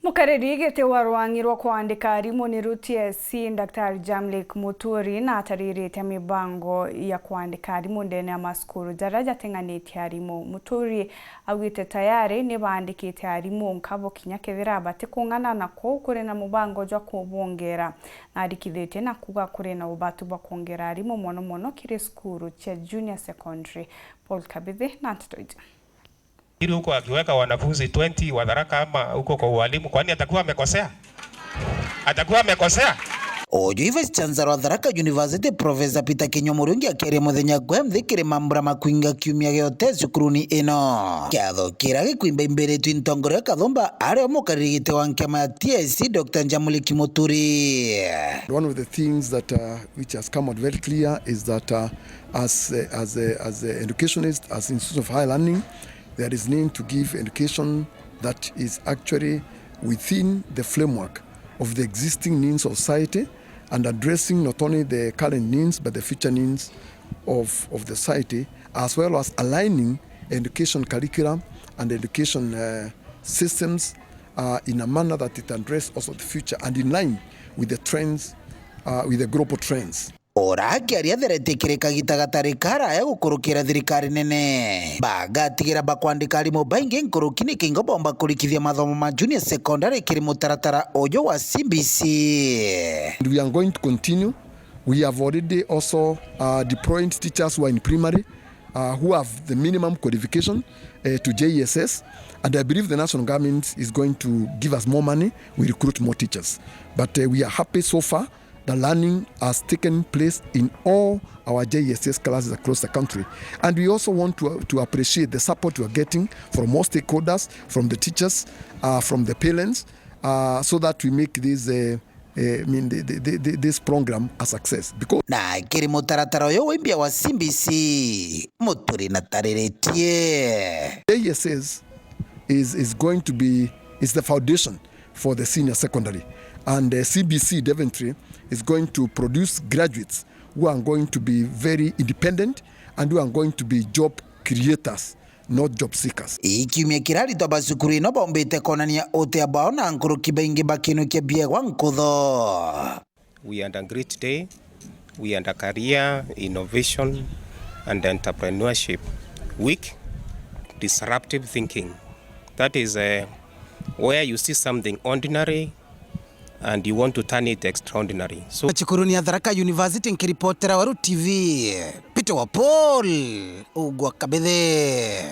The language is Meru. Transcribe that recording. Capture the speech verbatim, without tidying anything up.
Mukariri giti wa rwang'i rwa kwandika arimu niru T S C, Daktari Jamlik Muturi, na ataririte mibango ya kwandika arimu ndene ya masukuru jaria jateng'anitie arimu. Muturi augite tayari ni baandikite arimu nkabo kinya kethira batikung'ana na kuu kuri na mubango jwa kubongera, na arikithitie na kuuga kuri na ubatu bwa kwongera arimu mono mono kiri cukuru cia junior secondary. Paul Kabithi na nteto iji. Ili huko akiweka wanafunzi twenty wa Tharaka ama huko kwa ualimu, kwani atakuwa amekosea? Atakuwa amekosea? Uju i Vice Chancellor wa Tharaka University, Professor Peter Kinyua Murungi akiaria muthenya gwe nthi kiri mambura ma kwinga kiumia gia utee cukuruni ino. Kiatho kiria gikwimba imbiritwe i ntongoria Kathumba, ario mukariri giti wa nkiama ya T S C, Doctor Njamuliki Muturi. One of the things that, uh, which has come out very clear is that, uh, as, uh, as, uh, as, uh, educationists, as institutions of higher learning, there is need to give education that is actually within the framework of the existing needs of society and addressing not only the current needs but the future needs of, of the society, as well as aligning education curricula and education, uh, systems, uh, in a manner that it address also the future and in line with the trends, uh, with the global trends. Ura akiaria atheretie kiri kagita gatari karaya gukurukira thirikari nene. Bagatigira bakwandika arimu baingi nkuruki nikingo bomba kurikithia mathomo ma junior secondary kiri mutaratara uju wa C B C. And we are going to continue. We have already also, uh, deployed teachers who are in primary, uh, who have the minimum qualification, uh, to J S S, and I believe the national government is going to give us more money, we recruit more teachers. But, uh, we are happy so far. The learning has taken place in all our J S S classes across the country. And we also want to, to appreciate the support we are getting from all stakeholders, from the teachers, uh, from the parents, uh, so that we make this, uh, uh, I mean, the, the, the, the, this program a success. Because na kiri mutaratara uyu wimbia wa C B C, Muturi na tariritie. J S S is, is going to be, is the foundation for the senior secondary. And, uh, C B C Daventry is going to produce graduates who are going to be very independent and who are going to be job creators, not job seekers. Ikiumia kiraritwa ba cukuru ino bombite konania utia bwao na nkuruki baingi bakinukia biegwa nkutho. We had a great day. We had a career, innovation and entrepreneurship week. Disruptive thinking. That is, uh, where you see something ordinary and you want to turn it extraordinary. So, cukuruni ya Tharaka University, nkiripotera Weru T V, Peter wa Paul, Ugwa Kabithe.